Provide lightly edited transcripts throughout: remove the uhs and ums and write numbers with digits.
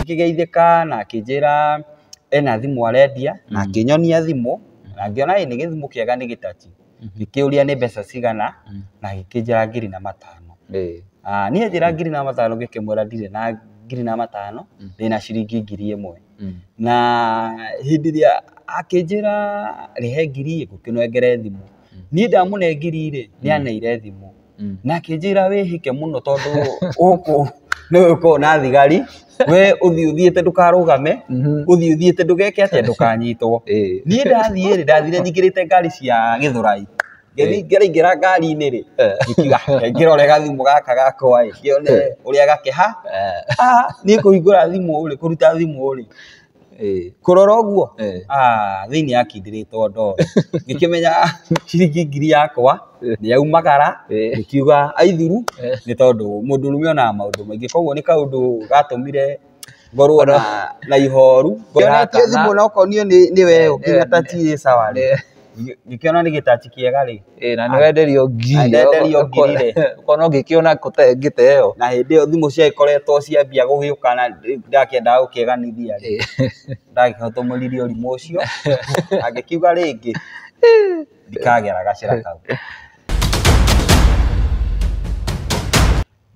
Ngĩgeithĩka na akĩnjĩra ena thimũ arendia na akĩnyonia thimũ na ngĩona ĩ nĩ gĩthimũ kĩega, nĩ gĩtachi. Ngĩkĩũria nĩ mbeca cigana na agĩkĩnjĩra 5,000. Ah, niĩ njĩra 5,000, ngĩkĩmwĩra ndirĩ na 5,000, ndĩna ciringi 1,000. Na hĩndĩ ĩrĩa akĩnjĩra rehe 1,000 ngũkĩnengere thimũ, niĩ ndamũne 1,000 rĩ, nĩ aneire thimũ na akĩnjĩra wĩhĩke mũno tondũ gũkũ nĩ gũkoragwo na thigari, we ũthiĩ ũthiĩte ndũkarũgame, ũthiĩ ũthiĩte ndũgeke atĩa, ndũkanyitwo. Niĩ ndathiĩ rĩ, ndathire nyingĩrĩte ngari cia Gĩthũrai, ngĩthiĩ ngĩraingĩra ngari-inĩ rĩ, ngĩkiuga ngĩrore gathimũ gaka gakwa ĩ, ngĩone ũrĩa gakĩha. Ah, niĩ kũhingũra thimũ rĩ, kũruta thimũ rĩ, kũrora ũguo, ah, thĩinĩ yakindĩrĩtwo ndoro, ngĩkĩmenya ciringi 1,000 yakwa nĩ yaumagara. Ngĩkiuga aithuru nĩ tondũ mũndũrũme onaga maũndũ maingĩ, koguo nĩ kaũndũ gatũmire ngorwo na ihoru ngĩonetie thimũ na okonio nĩ we nginya tachi ĩ sawa rĩ, ngĩkĩona nĩ gĩtachi kĩega rĩ. Na nĩ wenderio 1,000. Na ndenderio 1,000 rĩ. Ũkona ũngĩkĩona ngĩteo. Na hĩndĩ ĩyo thimũ ciagĩkoretwo ciambia gũgĩũka na ndakĩendaga gũkĩganithia rĩ, ndakĩhotomoririe ũrimũ ũcio na ngĩkiuga rĩngĩ ndikagera gacĩra kau.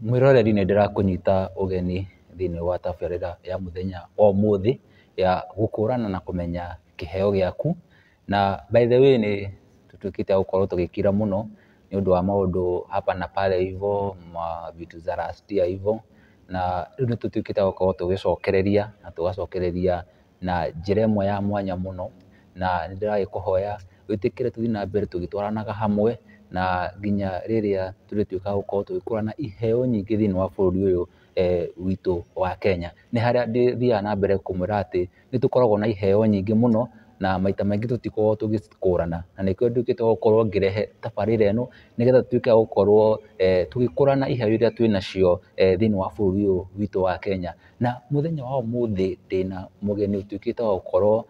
Mwĩroreri, nĩ ndĩrakũnyita ũgeni thĩinĩ wa tabarĩra ya mũthenya wa ũmũthĩ ya gũkũrana na kũmenya kĩheo gĩaku. Na by the way, nĩ tũtuĩkĩte a gũkorwo tũgĩkira mũno nĩ ũndũ wa maũndũ hapa na pale hivo, ma vitu za last year hivo, na rĩu nĩ tũtuĩkĩte a gũkorwo tũgĩcokereria na tũgacokereria na njĩra ĩmwe ya mwanya mũno. Na nĩ ndĩragĩkũhoya wĩtĩkĩre tũthiĩ na mbere tũgĩtwaranaga hamwe na nginya rĩrĩa tũrĩtuĩka gũkorwo tũgĩkũrana iheo nyingĩ thĩinĩ wa bũrũri ũyũ witũ wa Kenya. Nĩ harĩa ndĩthiaga na mbere kũmwĩra atĩ nĩ tũkoragwo na iheo nyingĩ mũno na maita maingĩ tũtikoragwo tũgĩcikũrana, na nĩkĩo nduĩkĩte wa gũkorwo ngĩrehe tabarĩra ĩno nĩgetha tũtuĩke a gũkorwo tũgĩkũrana iheo iria twĩnacio thĩinĩ wa bũrũri ũyũ witũ wa Kenya. Na mũthenya wa ũmũthĩ ndĩna mũgeni ũtuĩkĩte wa gũkorwo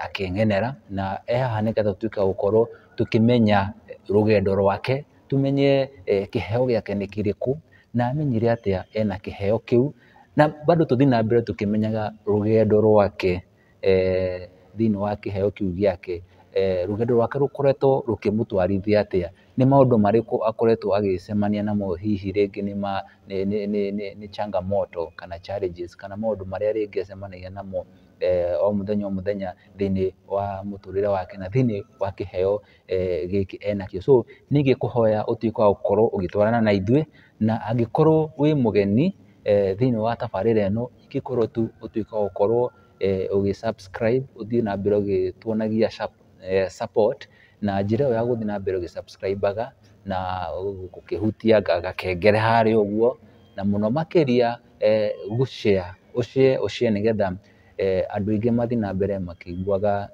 akĩngenera na e haha nĩgetha tũtuĩke a gũkorwo tũkĩmenya rũgendo rwake, tũmenye kĩheo gĩake nĩ kĩrĩkũ na amenyire atĩa ena kĩheo kĩu, na bado tũthiĩ na mbere tũkĩmenyaga rũgendo rwake thĩinĩ wa kĩheo kĩu gĩake, rũgendo rwake rũkoretwo rũkĩmũtwarithia atĩa, nĩ maũndũ marĩkũ akoretwo agĩcemania namo, hihi rĩngĩ nĩ ma nĩ nĩ nĩ nĩ nĩ changamoto kana challenges kana maũndũ marĩa rĩngĩ acemanagia namo o mũthenya o mũthenya thĩinĩ wa mũtũrĩre wake na thĩinĩ wa kĩheo gĩkĩ enakĩo. So niĩ ingĩkũhoya ũtuĩke wa gũkorwo ũgĩtwarana na ithuĩ, na angĩkorwo wĩ mũgeni thĩinĩ wa tabarĩra ĩno, ingĩkorwo tu ũtuĩke wa gũkorwo ũgĩ subscribe, ũthiĩ na mbere ũgĩtuonagia support na njĩra ĩyo ya gũthiĩ na mbere ũgĩ subscribe aga na gũkĩhutia gakengere harĩa ũguo, na mũno makĩria gũ share, ũ share, ũ share nĩgetha andũ aingĩ mathiĩ na mbere makĩiguaga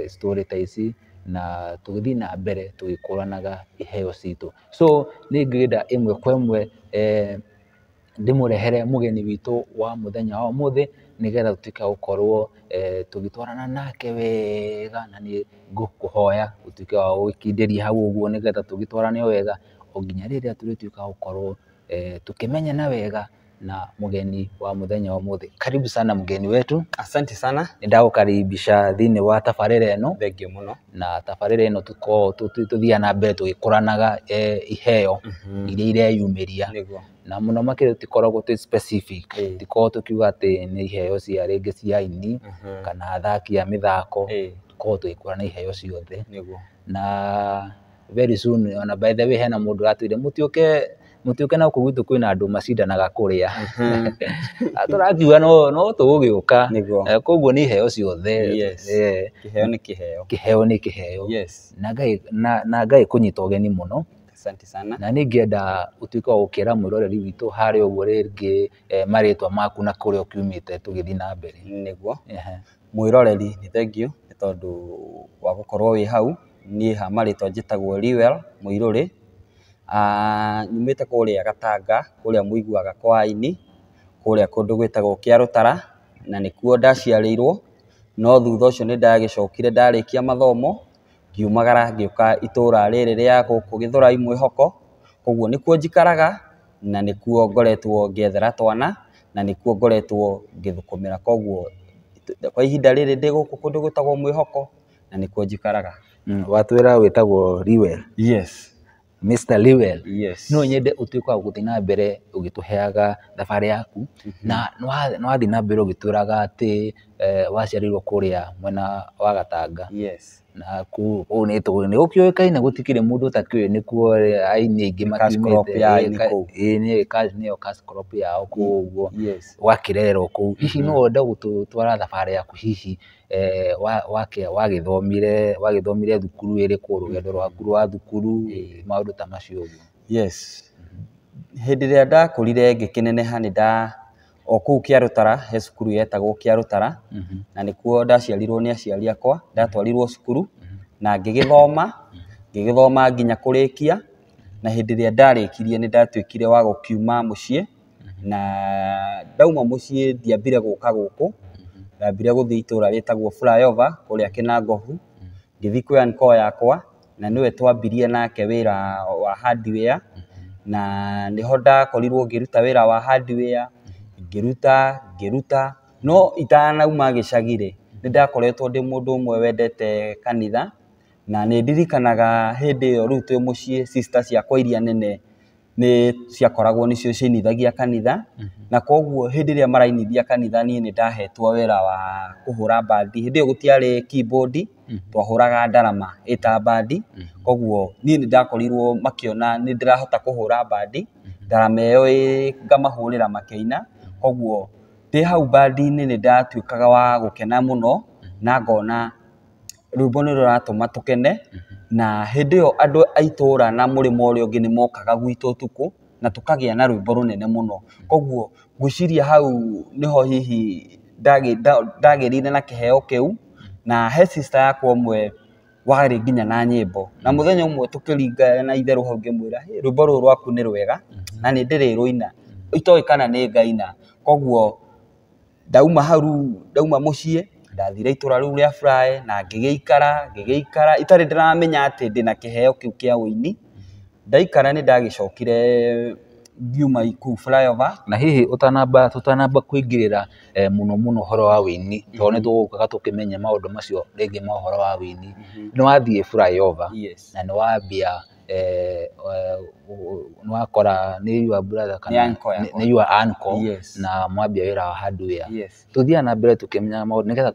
story ta ici na tũgĩthiĩ na mbere tũgĩkũranaga iheo citũ. So nĩ ngwenda ĩmwe kwa ĩmwe ndĩmũrehere mũgeni witũ wa mũthenya wa ũmũthĩ nĩgetha tũtuĩke a gũkorwo tũgĩtwarana nake wega, na nĩ ngũkũhoya ũtuĩke wa gũgĩkindĩria hau ũguo nĩgetha tũgĩtwarane o wega o nginya rĩrĩa tũrĩtuĩka a gũkorwo tukĩmenyana wega na mũgeni wa mũthenya wa ũmũthĩ. Karibu sana mgeni wetu. Asante sana. Nĩ ndagũkaribisha thĩinĩ wa tabarĩra ĩno. Thengiũ mũno. Na tabarĩra ĩno tũkoragwo tũthiaga na mbere tũgĩkũranaga iheo iria ireyumĩria. Na mũno makĩria tũtikoragwo twĩ specific, tũtikoragwo tũkiuga atĩ nĩ iheo cia rĩngĩ cia aini kana athaki a mĩthako, tũkoragwo tũgĩkũrana iheo ciothe. Na very soon, ona by the way, hena mũndũ ũratwĩrire mũtiũke, mũtiũke na gũkũ gwitũ kwĩna andũ macindanaga kũrĩa, tũrakiuga no tũgũgĩũka. Koguo nĩ iheo ciothe. Kĩheo nĩ kĩheo. Kĩheo nĩ kĩheo. Na Ngai kũnyita ũgeni mũno. Asante sana. Na nĩ ingĩenda ũtuĩke wa gũkĩra mwĩroreri witũ harĩa ũguo rĩngĩ marĩtwa maku na kũrĩa ũkiumĩte tũgĩthiĩ na mbere. Mwĩroreri, nĩ thengiũ nĩ tondũ wa gũkorwo wĩ hau. Niĩ ha marĩtwa njĩtagwo Liwell Mũirũrĩ. Nyumĩte kũrĩa Gatanga, kũrĩa mũiguaga kwa aini, kũrĩa kũndũ gwĩtagwo Kĩarũtara, na nĩkuo ndaciarĩirwo, no thutha ũcio nĩ ndagĩcokire ndarĩkia mathomo, ngiumagara ngĩũka itũra rĩrĩ rĩa gũkũ Gĩthũrai Mwĩhoko, koguo nĩkuo njikaraga na nĩkuo ngoretwo ngĩethera twana. Na nĩkuo ngoretwo ngĩthũkũmĩra. Koguo kwa ihinda rĩrĩ ndĩ gũkũ kũndũ gwĩtagwo Mwĩhoko na nĩkuo njikaraga. Watwĩra wĩtagwo Liwell. Yes. Mr. Liwell. Yes. No nyende ũtuĩke wa gũthiĩ na mbere ũgĩtũheaga thabarĩ yaku, na nĩwathiĩ na mbere ũgĩtwĩraga atĩ waciarĩirwo kũrĩa mwena wa Gatanga. Yes. Na kũu nĩ gũkĩũĩkaine, gũtikĩrĩ mũndũ ũtakĩũĩ, nĩkuo aini aingĩ Cash crop makiumĩte. ya aini kũu. Ĩĩ nĩyo cash crop yao kũu ũguo. Yes. Ũgakĩrererwo kũu. Hihi no wende gũtwara thabarĩ yaku hihi wagĩthomire thukuru ĩrĩkũ, rũgendo rwaku rwa thukuru, maũndũ ta macio ũguo. Yes. Hĩndĩ ĩrĩa ndakũrire ngĩkĩneneha nĩ nda o kũu Kĩarũtara, he cukuru yetagwo Kĩarũtara, na nĩkuo ndaciarirwo nĩ aciari akwa, ndatwarirwo cukuru na ngĩgĩthoma, ngĩgĩthoma nginya kũrĩkia, na hĩndĩ ĩrĩa ndarĩkirie nĩ ndatuĩkire wa gũkiuma mũciĩ, na ndauma mũciĩ ndiambire gũka gũkũ, ndambire gũthiĩ itũra rĩtagwo Flyover kũrĩa Kĩnangobu, ngĩthiĩ kwĩ uncle yakwa, na nĩwe twambirie nake wĩra wa hardware, na nĩho ndakorirwo ngĩruta wĩra wa hardware, ngĩruta, no itanauma gĩcagi rĩ, nĩ ndakoretwo ndĩ mũndũ ũmwe wendete kanitha, na nĩ ndirikanaga hĩndĩ ĩyo rĩu twĩ mũciĩ sister ciakwa iria nene nĩ ciakoragwo nĩcio ciainithagia kanitha, na koguo hĩndĩ ĩrĩa marainithia kanitha niĩ nĩ ndahetwo wĩra wa kũhũra bandi. Hĩndĩ ĩyo gũtiarĩ keyboard, twahũraga ndarama ĩta bandi, koguo niĩ nĩ ndakorirwo makĩona nĩ ndĩrahota kũhũra bandi, ndarama ĩyo ngamahũrĩra makĩina, koguo ndĩ hau bandi-inĩ nĩ ndatuĩkaga wa gũkena mũno, na ngona rwĩmbo nĩ rũratũma tũkene, na hĩndĩ ĩyo andũ a itũra na mũrĩmo ũrĩa ũngĩ nĩ mokaga gwitũ ũtukũ, na tũkagĩa na rwĩmbo rũnene mũno. Koguo ngwĩciria hau nĩho hihi ndagĩrĩire na kĩheo kĩu, na he sister yakwa ũmwe warĩ nginya na nyĩmbo, na mũthenya ũmwe tũkĩringa na itherũ hau ngĩmwĩra, rwĩmbo rũrũ rwaku nĩ rwega na nĩ ndĩrĩrũina, itoĩ kana nĩ ngaina. Koguo ndauma hau, ndauma mũciĩ, ndathire itũra rĩu rĩa Fly na ngĩgĩikara itarĩ ndĩramenya atĩ ndĩna kĩheo kĩu kĩa ũini. Ndaikara nĩ ndagĩcokire ngiuma kũu Flyover. Na hihi tũtanamba kũingĩrĩra mũno mũno ũhoro wa ũini, tondũ nĩ tũgũkaga tũkĩmenya maũndũ macio rĩngĩ ma ũhoro wa ũini. Nĩ wathiĩ Flyover, na nĩ wambia nĩ wakora nĩ your brother kana nĩ your uncle, na mwambia wĩra wa hardware. Tũthiaga na mbere tũkĩmenyaga maũndũ nĩgetha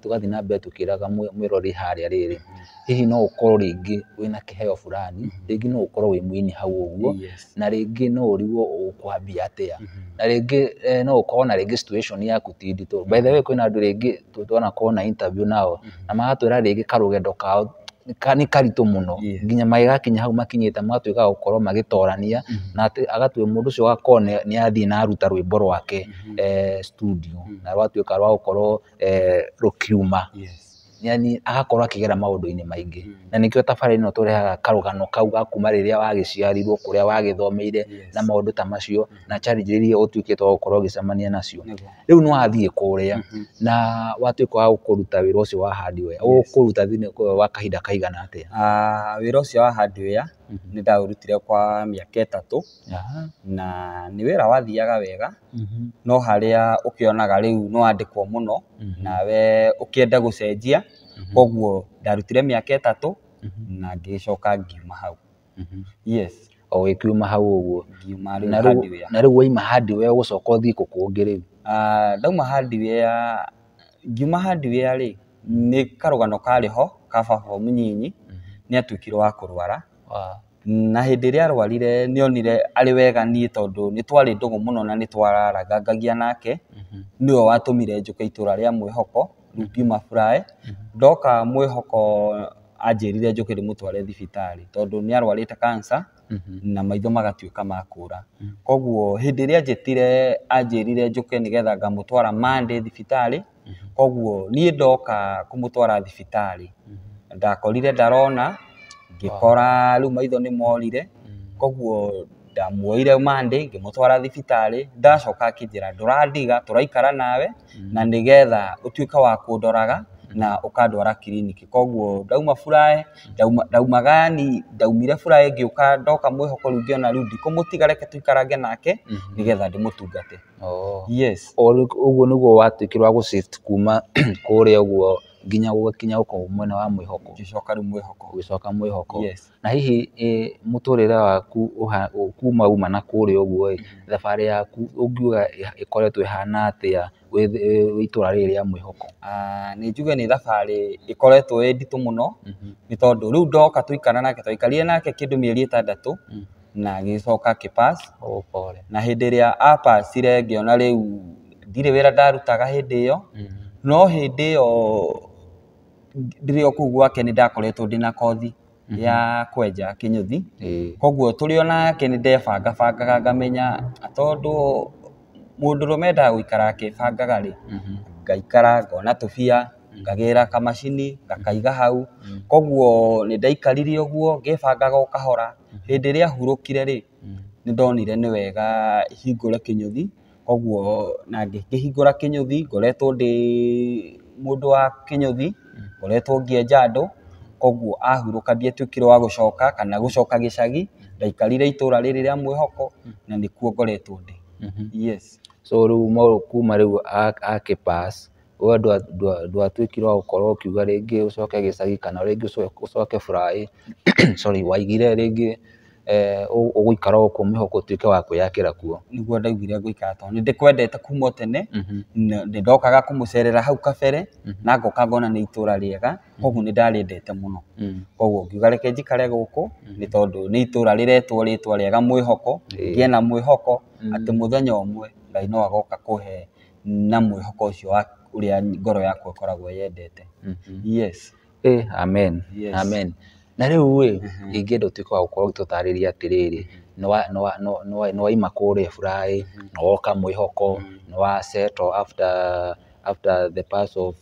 tũgathiĩ na mbere tũkĩraga mwĩrori harĩa rĩrĩ, hihi no ũkorwo rĩngĩ wĩna kĩheo fulani, rĩngĩ no ũkorwo wĩ mũini hau ũguo, na rĩngĩ no ũrigwo ũkwambia atĩa, na rĩngĩ no ũkorwo na rĩngĩ situation yaku ti nditũ. By the way kwĩna andũ rĩngĩ twanakorwo na interview nao, na magatwĩra rĩngĩ karũgendo kao nĩ karitũ mũno, nginya magĩgakinya hau makinyĩte magatuĩka gũkorwo magĩtorania, na agatuĩka mũndũ ũcio agakorwo nĩ athiĩ na aruta rwĩmbo rwake studio, na rwatuĩka rwa gũkorwo rũkiuma, yani agakorwo akĩgera maũndũ-inĩ maingĩ. Na nĩkĩo tabarĩra ĩno tũrehaga karũgano kau ga kuma rĩrĩa wagĩciarirwo, kũrĩa wagĩthomeire na maũndũ ta macio, na challenge iria ũtuĩkĩte wa gũkorwo ũgĩcemania nacio. Rĩu nĩ wathiĩ kũrĩa na watuĩka wa kũruta wĩra ũcio wa hardware, ũkũruta thĩinĩ wa kahinda kaigana atĩa? Wĩra ũcio wa hardware nĩ ndaũrutire kwa mĩaka 3, na nĩ wĩra wathiaga wega, no harĩa ũkĩonaga rĩu nĩ wandĩkwo mũno, nawe ũkĩenda gũcenjia, koguo ndarutire mĩaka 3 na ngĩcoka ngiuma hau. Yes. O ũgĩkiuma hau ũguo. Ngiuma rĩu hardware. Na rĩu waima hardware ũgũcoka ũthiĩ kũ kũngĩ rĩu? Ndauma hardware, ngiuma hardware rĩ, nĩ karũgano karĩ ho ka baba mũnyinyi, nĩ atuĩkire wa kũrwara. Na hĩndĩ ĩrĩa arwarire nĩ onire arĩ wega niĩ tondũ nĩ twarĩ ndũgũ mũno na nĩ twararangagia nake, nĩwe watũmire njũke itũra rĩa Mwĩhoko, rĩu ngiuma Fly. Ndoka Mwĩhoko anjĩrire njũke ndĩmũtware thibitarĩ tondũ nĩ arwarĩte cancer na maitho magatuĩka ma kũra. Koguo hĩndĩ ĩrĩa anjĩtire anjĩrire njũke nĩgetha ngamũtwara Monday thibitarĩ, koguo niĩ ndoka kũmũtwara thibitarĩ ndakorire ndarona, ngĩkora rĩu maitho nĩ morire, koguo ndamuoire Monday ngĩmũtwara thibitarĩ, ndacoka akĩnjĩra ndũrandiga tũraikara nawe na nĩgetha ũtuĩke wa kũndoraga, na ũkandwara kiriniki. Koguo ndauma Furaĩ, ndaumaga yani ndaumire Furaĩ ngĩũka ndoka Mwĩhoko rĩu ngĩona rĩu ndikũmũtiga reke tũikarange nake nĩgetha ndĩmũtungate. Yes. Ũguo nĩguo watuĩkire wa gũ-shift kuma kũrĩa ũguo nginya ũgakinya gũkũ mwena wa Mwĩhoko. Ngĩcoka rĩu Mwĩhoko. Ũgĩcoka Mwĩhoko. Yes. Na hihi mũtũrĩre waku kuma uma na kũrĩa ũguo ĩ, thabarĩ yaku ũngiuga ĩkoretwo ĩhana atĩa wĩ itũra rĩrĩ rĩa Mwĩhoko? Nĩ njuge nĩ thabarĩ ĩkoretwo ĩ nditũ mũno, nĩ tondũ rĩu ndoka tũikara nake, twaikarire nake kĩndũ mĩeri 6 na agĩcoka akĩ-pass. Oh, pole. Na hĩndĩ ĩrĩa apacire ngĩona rĩu ndirĩ wĩra ndarutaga hĩndĩ ĩyo, no hĩndĩ ĩyo ndĩrĩ o kũu gwake nĩ ndakoretwo ndĩna kothi ya kwenja kĩnyũthi. Koguo tũrĩ o nake nĩ ndebangabangaga ngamenya tondũ mũndũrũme endaga gũikara akĩbangaga rĩ, ngaikara ngona tũbia, ngagĩra kamacini ngakaiga hau. Koguo nĩ ndaikarire ũguo ngĩbangaga o kahora. Hĩndĩ ĩrĩa ahurũkire rĩ, nĩ ndonire nĩ wega hingũre kĩnyũthi. Koguo na ngĩkĩhingũra kĩnyũthi, ngoretwo ndĩ mũndũ wa kĩnyũthi, ngoretwo ngĩenja andũ. Koguo ahurũka ndiatuĩkire wa gũcoka kana gũcoka gĩcagi, ndaikarire itũra rĩrĩ rĩa Mwĩhoko na nĩkuo ngoretwo ndĩ. Yes. So rĩu kuma rĩu akĩ-pass, we ndwatuĩkire wa gũkorwo ũkiuga rĩngĩ ũcoke gĩcagi kana rĩngĩ ũcoke Furaĩ, sorry, waigire rĩngĩ ũgũikara gũkũ Mwĩhoko ũtuĩke wa kwĩyakĩra kuo. Nĩguo ndaiguire ngũikara tondũ nĩ ndĩkwendete kuma o tene, nĩ ndokaga kũmũcerera hau kabere na ngoka ngona nĩ itũra rĩega, koguo nĩ ndarĩendete mũno. Koguo ngiuga reke njikare gũkũ nĩ tondũ nĩ itũra rĩretwo rĩtwa rĩega Mwĩhoko, ngĩe na mwĩhoko atĩ mũthenya ũmwe Ngai no agoka kũhe na mwĩhoko ũcio wa ũrĩa ngoro yakwa ĩkoragwo yendete. Yes. Amen. Yes. Amen. Na rĩu ĩ, ingĩenda ũtuĩke wa gũkorwo ũgĩtũtarĩria atĩrĩrĩ, nĩ waima kũrĩa Furaĩ, nĩ woka Mwĩhoko, nĩ wa settle after the pass of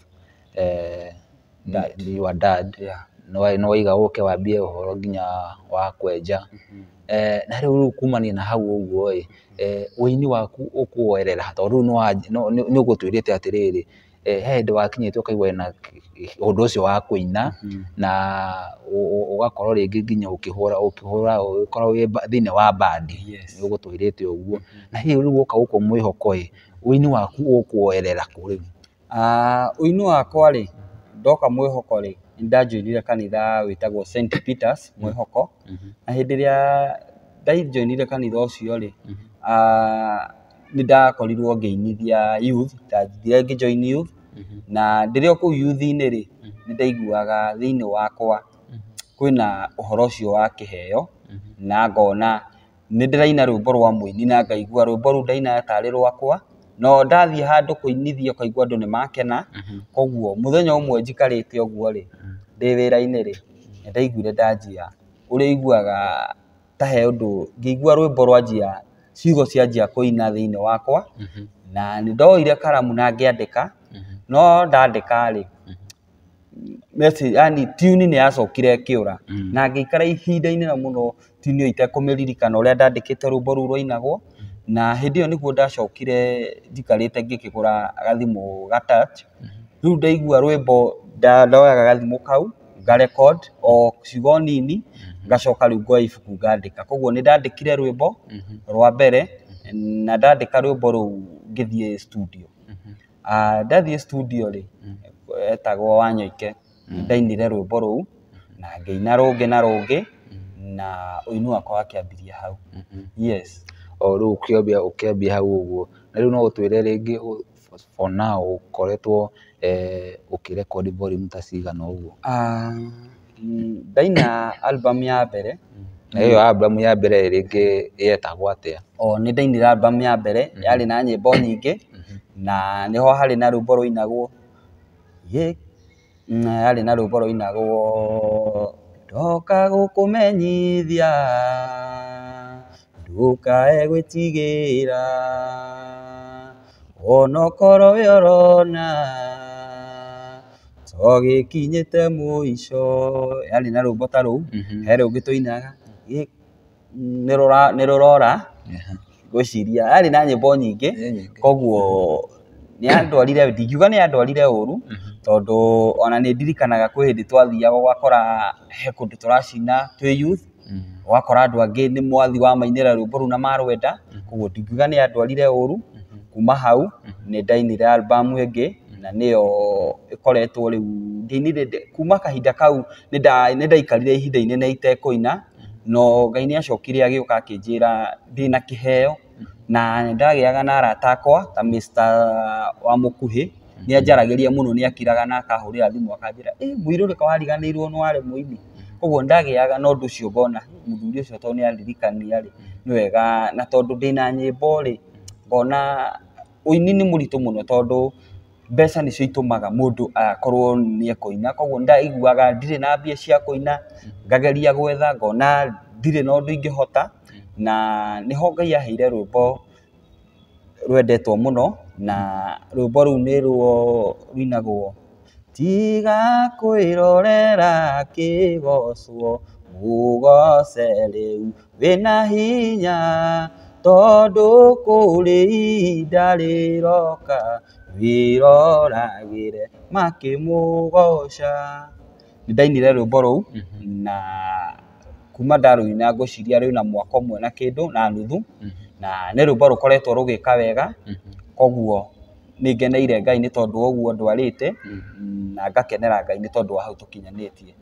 your dad. Yeah. Nĩ waiga ũke wambie ũhoro nginya wa kwenja. Na rĩu kumania na hau ũguo ĩ, ũini waku ũkũwoerera tondũ rĩu nĩ ũgũtwĩrĩte atĩrĩrĩ, he hĩndĩ wakinyĩte ũkaigua wĩna ũndũ ũcio wa kũina na ũgakorwo rĩngĩ nginya ũkĩhũra ũgĩkorwo wĩ thĩinĩ wa bandi, nĩ ũgũtwĩrĩte ũguo. Na hihi rĩu woka gũkũ Mwĩhoko ĩ, ũini waku ũkũwoerera kũ rĩu? Ũini wakwa rĩ, ndoka Mwĩhoko rĩ, nĩ ndanjoinire kanitha wĩtagwo St Peters Mwĩhoko. Na hĩndĩ ĩrĩa ndanjoinire kanitha ũcio rĩ, nĩ ndakorirwo ngĩinithia youth, ndathire ngĩ-join youth, na ndĩrĩ o kũu youth-inĩ rĩ, nĩ ndaiguaga thĩinĩ wakwa kwĩna ũhoro ũcio wa kĩheo, na ngona nĩ ndĩraina rwĩmbo rwa mũini na ngaigua rwĩmbo rũu ndaina tarĩ rwakwa, no ndathiĩ handũ kũinithia ũkaigua andũ nĩ makena. Koguo mũthenya ũmwe njikarĩte ũguo rĩ, ndĩ wĩra-inĩ rĩ, nĩ ndaiguire ndanjia ũrĩa iguaga ta he ũndũ, ngĩigua rwĩmbo rwanjia, ciugo cianjia kũina thĩinĩ wakwa, na nĩ ndoire karamu na ngĩandĩka, no ndandĩka rĩ, message yani tune nĩ yacokire ĩkĩũra, na ngĩikara ihinda inene mũno tune ĩyo itekũmĩririkana ũrĩa ndandĩkĩte rwĩmbo rũu rwainagwo, na hĩndĩ ĩyo nĩguo ndacokire njikarĩte ngĩkĩgũra gathimũ ga touch. Rĩu ndaigua rwĩmbo ndoyaga gathimũ kau nga record o ciugo nini, ngacoka rĩu ngoya ibuku ngandĩka. Koguo nĩ ndandĩkire rwĩmbo rwa mbere, na ndandĩka rwĩmbo rũu ngĩthiĩ studio. Ndathiĩ studio rĩ, etagwo Wanyoike, ndainire rwĩmbo rũu na ngĩina rũngĩ na rũngĩ, na ũini wakwa wakĩambirie hau. Yes. O rĩu ũkĩambia hau ũguo. Na rĩu no ũtwĩre rĩngĩ for now ũkoretwo ũkĩrekondi volume ta cigana ũguo? Ndaina album ya mbere. Na ĩyo album ya mbere rĩngĩ yetagwo atĩa? O nĩ ndainire album ya mbere, yarĩ na nyĩmbo nyingĩ, na nĩho harĩ na rwĩmbo rwainagwo, yarĩ na rwĩmbo rwainagwo ndoka gũkũmenyithia ndũkae gwĩtigĩra onokorwo we ũrona to gĩkinyĩte mũico. Yarĩ na rwĩmbo ta rũu. He rũngĩ tũinaga nĩ rũrora, ngwĩciria yarĩ na nyĩmbo nyingĩ, koguo nĩ yandwarire, ndingiuga nĩ yandwarire ũru, Tondũ ona nĩ ndirikanaga kwĩ hĩndĩ twathiaga ũgakora he kũndũ tũracina twĩ youth, ũgakora andũ angĩ nĩ mwathi wamainĩra rwĩmbo rũu na marwenda, koguo ndingiuga nĩ andwarire ũru. Kuma hau nĩ ndainire album ĩngĩ na nĩyo ĩkoretwo rĩu ndinire kuma kahinda kau nĩ ndaikarire ihinda inene itekũina, no Ngai nĩ acokire agĩũka akĩnjĩra ndĩna kĩheo, na nĩ ndagĩaga na arata akwa ta Mr. Wamũkuhĩ, nĩ anjaragĩria mũno, nĩ akiraga na akahũrĩra thimũ akanjĩra, ĩ Mũirũrĩ ka wariganĩirwo nĩ warĩ mũini. Koguo ndagĩaga na ũndũ ũcio ngona mũthuri ũcio tondũ nĩ andirikania rĩ, nĩ wega, na tondũ ndĩna nyĩmbo rĩ, ngona ũini nĩ mũritũ mũno tondũ mbeca nĩcio itũmaga mũndũ akorwo nĩ ekũina. Koguo ndaiguaga ndirĩ na mbia cia kũina, ngageria gwetha ngona ndirĩ na ũndũ ingĩhota, na nĩho Ngai aheire rwĩmbo rwendetwo mũno, na rwĩmbo rũu nĩ ruo rũinagwo tiga kwĩrorera kĩgocwo mũgoce rĩu wĩna hinya, tondũ kũrĩ ihinda rĩroka wĩroragĩre makĩmũgoca. Nĩ ndainire rwĩmbo rũu na kuma ndarũina ngwĩciria rwĩna mwaka ũmwe na kĩndũ na nuthu, na nĩ rwĩmbo rũkoretwo rũgĩka wega, koguo nĩ ngeneire Ngai nĩ tondũ wa ũguo ndwarĩte, na ngakenera Ngai nĩ tondũ wa hau tũkinyanĩtie.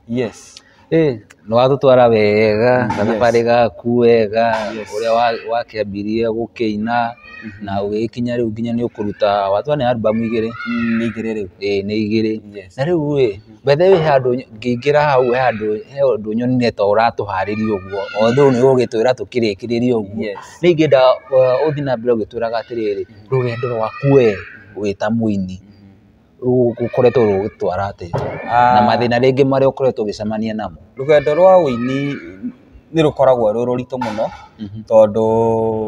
Yes. Nĩ watũtwara wega gathabarĩ gaku wega, ũrĩa wakĩambirie gũkĩina na ũgĩgĩkinya rĩu nginya nĩ ũkũruta watwara nĩ album igĩrĩ. Nĩ igĩrĩ rĩu. Ĩĩ nĩ igĩrĩ. Na rĩu ĩ, by the way he handũ ngĩingĩra hau he handũ he ũndũ nyonire ta ũratũharĩria ũguo, although nĩ ũgũgĩtwĩra tũkĩrĩkĩrĩrie ũguo. Nĩ ingĩenda ũthiĩ na mbere ũgĩtwĩraga atĩrĩrĩ, rũgendo rwaku we wĩ ta mũini rũkoretwo rũgĩgũtwara atĩa, na mathĩna rĩngĩ marĩa ũkoretwo ũgĩcemania namo. Rũgendo rwa ũini nĩ rũkoragwo rwĩ rũritũ mũno, tondũ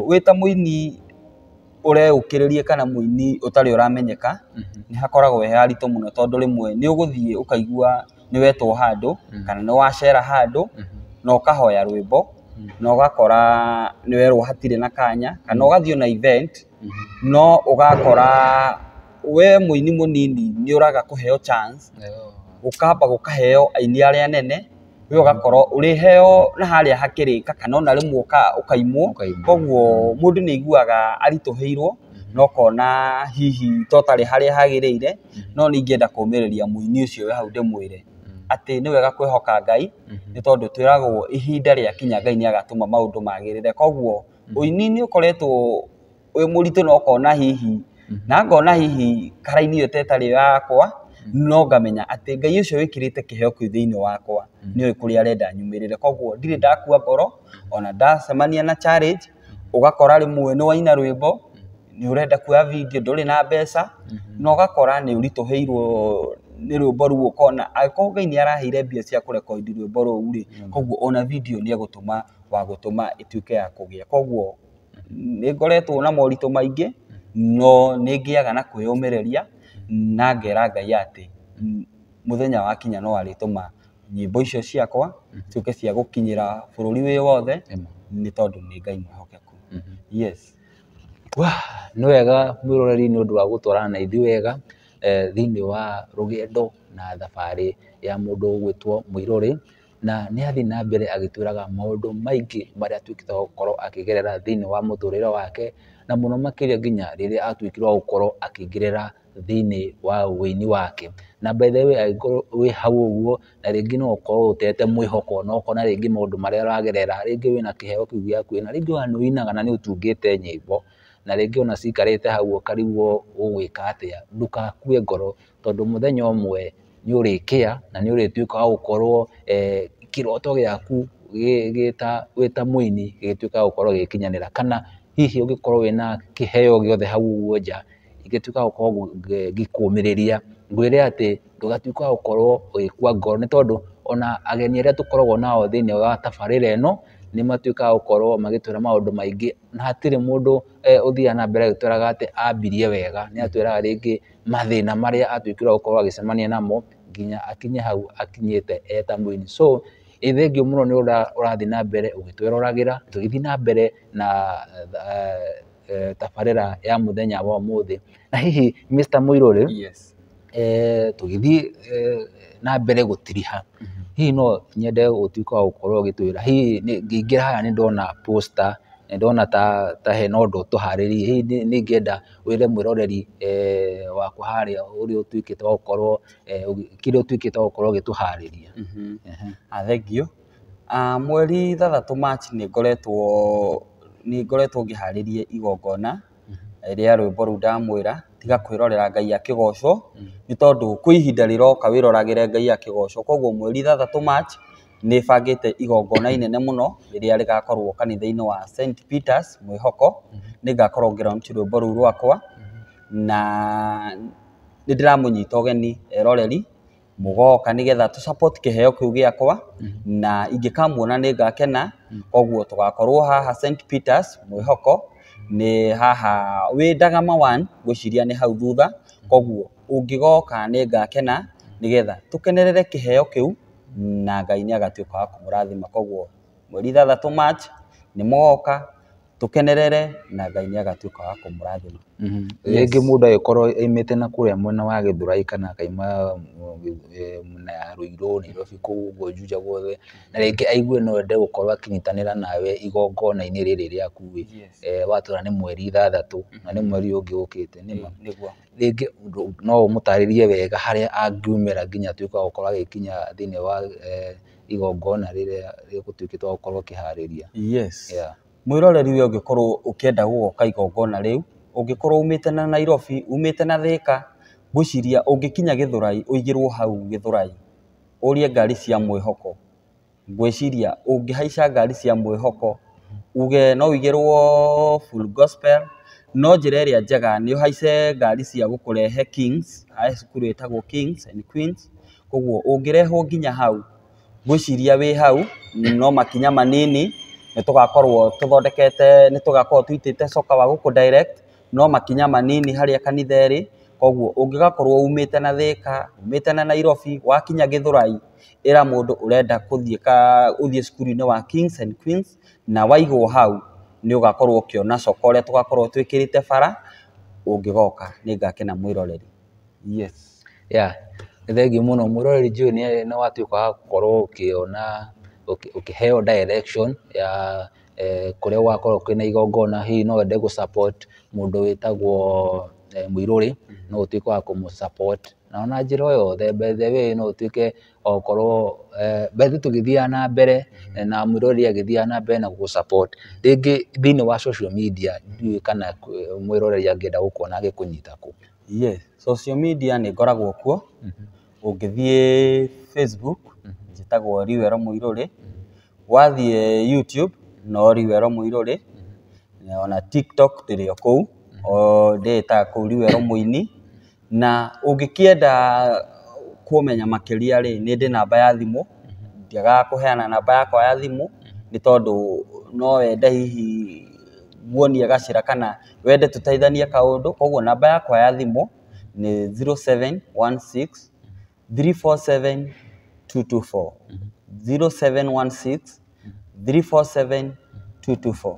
wĩ ta mũini ũreũkĩrĩria kana mũini ũtarĩ ũramenyeka, nĩ hakoragwo he haritũ mũno, tondũ rĩmwe nĩ ũgũthiĩ ũkaigua nĩ wetwo handũ kana nĩ wacera handũ na ũkahoya rwĩmbo na ũgakora nĩ werwo hatirĩ na kanya, kana ũgathiĩ ona event no ũgakora we mũini mũnini nĩ ũraga kũheo chance, ũkamba gũkaheo aini arĩa anene, we ũgakorwo ũrĩheo na harĩa hakĩrĩka kana ona rĩmwe ũkaimwo. Koguo mũndũ nĩ aiguaga aritũhĩirwo na ũkona hihi to ũtarĩ harĩa hagĩrĩire, no nĩ ingĩenda kũmĩrĩria mũini ũcio wĩ hau ndĩmwĩre atĩ nĩ wega kwĩhoka Ngai, nĩ tondũ twĩragwo ihinda rĩakinya Ngai nĩ agatũma maũndũ magĩrĩre. Koguo ũini nĩ ũkoretwo wĩ mũritũ na ũkona hihi na ngona hihi karaini ĩyo ta ĩtarĩ yakwa, no ngamenya atĩ Ngai ũcio wĩkĩrĩte kĩheo kĩu thĩinĩ wakwa nĩoĩ kũrĩa arenda nyumĩrĩre. Koguo ndirĩ ndakua ngoro, ona ndacemania na challenge, ũgakora rĩmwe nĩ waina rwĩmbo nĩ ũrenda kuoya video ndũrĩ na mbeca, na ũgakora nĩ ũritũhĩirwo nĩ rwĩmbo rũu, ũkona angĩkorwo Ngai nĩ araheire mbia cia kũrekondi rwĩmbo rũu rĩ, koguo ona video nĩ egũtũma wa gũtũma ĩtuĩke ya kũgĩa. Koguo nĩ ngoretwo na moritũ maingĩ, no nĩ ngĩaga na kwĩyũmĩrĩria na ngera Ngai atĩ mũthenya wakinya no arĩtũma nyĩmbo icio ciakwa cituĩke cia gũkinyĩra bũrũri wĩ wothe, nĩ tondũ nĩ Ngai mwĩhokeku. Yes. Nĩ wega mwĩroreri nĩ ũndũ wa gũtwarana na ithuĩ wega thĩinĩ wa rũgendo na thabarĩ ya mũndũ ũgwĩtwo Mũirũrĩ, na nĩ athiĩ na mbere agĩtwĩraga maũndũ maingĩ marĩa atuĩkĩte wa gũkorwo akĩgerera thĩinĩ wa mũtũrĩre wake, na mũno makĩria nginya rĩrĩa atuĩkire wa gũkorwo akĩingĩrĩra thĩinĩ wa ũini wake. Na by the way angĩkorwo wĩ hau ũguo na rĩngĩ no ũkorwo ũtete mwĩhoko na ũkona rĩngĩ maũndũ marĩa ũragerera, rĩngĩ wĩna kĩheo kĩu gĩa kũina, rĩngĩ ona nĩ ũinaga na nĩ ũtungĩte nyĩmbo, na rĩngĩ ona cikarĩte hau ũkarigwo ũgwĩka atĩa, ndũgakue ngoro tondũ mũthenya ũmwe nĩ ũrĩkĩa na nĩ ũrĩtuĩka wa gũkorwo kĩroto gĩaku wĩ ta mũini gĩgĩtuĩka wa gũkorwo gĩgĩkinyanĩra, kana hihi ũngĩkorwo wĩna kĩheo gĩothe hau ũguo nja, ingĩtuĩka wa gũkorwo ngĩkũmĩrĩria ngwĩre atĩ ndũgatuĩke wa gũkorwo ũgĩkua ngoro, nĩ tondũ ona ageni arĩa tũkoragwo nao thĩinĩ wa tabarĩra ĩno nĩ matuĩkaga gũkorwo magĩtwĩra maũndũ maingĩ, na hatirĩ mũndũ ũthiaga na mbere agĩtwĩraga atĩ ambirie wega, nĩ atwĩraga rĩngĩ mathĩna marĩa atuĩkire wa gũkorwo agĩcemania namo nginya akinye hau akinyĩte eta mũini. So ĩ thengiũ mũno nĩ ũrathiĩ na mbere ũgĩtwĩroragĩra tũgĩthiĩ na mbere na tabarĩra ya mũthenya wa ũmũthĩ. Na hihi Mr. Mũirũrĩ, Yes. Tũgĩthiĩ na mbere gũtiriha, hihi no nyende ũtuĩke wa gũkorwo ũgĩtwĩra, hihi ngĩingĩra haha nĩ ndona poster, nĩ ndona ta hena ũndũ ũtũharĩrĩirie, hihi nĩ ingĩenda wĩre mwĩroreri wakwa harĩa ũrĩa ũtuĩkĩte wa gũkorwo kĩrĩa ũtuĩkĩte wa gũkorwo ũgĩtũharĩria. Thengiũ. Mweri 6 March nĩ ngoretwo ngĩharĩria igongona rĩa rwĩmbo rũu ndamwĩra tiga kwĩrorera Ngai akĩgocwo, nĩ tondũ kwĩ ihinda rĩroka wĩroragĩre Ngai akĩgocwo. Koguo mweri 6 March nĩ bangĩte igongona inene mũno rĩrĩa rĩgakorwo kanitha-inĩ wa St Peters Mwĩhoko. Nĩ ngakorwo ngĩ launch rwĩmbo rũu rwakwa, na nĩ ndĩramũnyita ũgeni eroreri mũgoka nĩgetha tũ support kĩheo kĩu gĩakwa, na ingĩkamuona nĩ ngakena. Koguo tũgakorwo haha St Peters Mwĩhoko, nĩ haha wĩ Ndagama 1, ngwĩciria nĩ hau thutha. Koguo ũngĩgoka nĩ ngakena nĩgetha tũkenerere kĩheo kĩu, na Ngai nĩ agatuĩka wa kũmũrathima. Koguo mweri 6 March nĩ mũgoka tũkenerere, na Ngai nĩ agatuĩka wa kũmũrathima. Rĩngĩ mũndũ agĩkorwo aimĩte na kũrĩa mwena wa Gĩthũrai kana akaima mwena ya Ruiru, Nairobi kũu ũguo Juja guothe, na rĩngĩ aigue no ende gũkorwo akĩnyitanĩra nawe igongona-inĩ rĩrĩ rĩaku ĩ, watwĩra nĩ mweri 6 na nĩ mweri ũngĩ ũkĩte, nĩma? Nĩguo. Rĩngĩ no ũmũtarĩrie wega harĩa angiumĩra nginya atuĩke wa gũkorwo agĩkinya thĩinĩ wa igongona rĩrĩa rĩgũtuĩkĩte wa gũkorwo ũkĩharĩria. Yes. Mwĩroreri we ũngĩkorwo ũkĩenda gũgoka igongona rĩu, ũngĩkorwo umĩte na Nairobi, umĩte na Thika, ngwĩciria ũngĩkinya Gĩthũrai, ũigĩrwo hau Gĩthũrai, ũrie ngari cia Mwĩhoko. Ngwĩciria ũngĩhaica ngari cia Mwĩhoko, uge no ũigĩrwo Full Gospel, no njĩra ĩrĩa njega nĩ ũhaice ngari cia gũkũrehe Kings, harĩ cukuru ĩtagwo Kings and Queens. Koguo ũngĩrehwo nginya hau, ngwĩciria wĩ hau no makinya manini, nĩ tũgakorwo tũthondekete, nĩ tũgakorwo tũitĩte coka wa gũkũ direct, no makinya manini harĩa kanitha ĩrĩ. Koguo ũngĩgakorwo umĩte na Thika, umĩte na Nairobi, wakinya Gĩthũrai, ĩra mũndũ ũrenda kũthiĩ ũthiĩ cukuru-inĩ wa Kings and Queens, na waigwo hau nĩ ũgakorwo ũkĩona coka ũrĩa tũgakorwo twĩkĩrĩte bara. Ũngĩgoka nĩ ngakena mwĩroreri. Yes. Yeah. Nĩ thengiũ mũno mwĩroreri, njũĩ nĩ watuĩka wa gũkorwo ũkĩona ũkĩheo direction ya kũrĩa gũgakorwo kwĩna igongona. Hihi no wende gũ support mũndũ wĩtagwo Mũirũrĩ, no ũtuĩke wa kũmũ support na ona njĩra o yothe. By the way, no ũtuĩke wa gũkorwo by the way tũgĩthiaga na mbere na mwĩroreri agĩthiaga na mbere na gũgũ support rĩngĩ thĩinĩ wa social media, ndiũĩ kana mwĩroreri angĩenda gũkuona agĩkũnyita kũ. Yes, social media nĩ ngoragwo kuo. Ũngĩthiĩ Facebook njĩtagwo Riwero Mũirũrĩ, wathiĩ YouTube no Riwero Mũirũrĩ, ona TikTok ndĩrĩ o kũu, o ndĩĩtaga kũu Riwero Mũini. Na ũngĩkĩenda kũmenya makĩria rĩ, nĩ ndĩ namba ya thimũ, ndiagaga kũheana namba yakwa ya thimũ, nĩ tondũ no wende hihi nguonie gacĩra kana wende tũteithanie kaũndũ. Koguo namba yakwa ya thimũ nĩ 0716 347 224, 0716 347 224.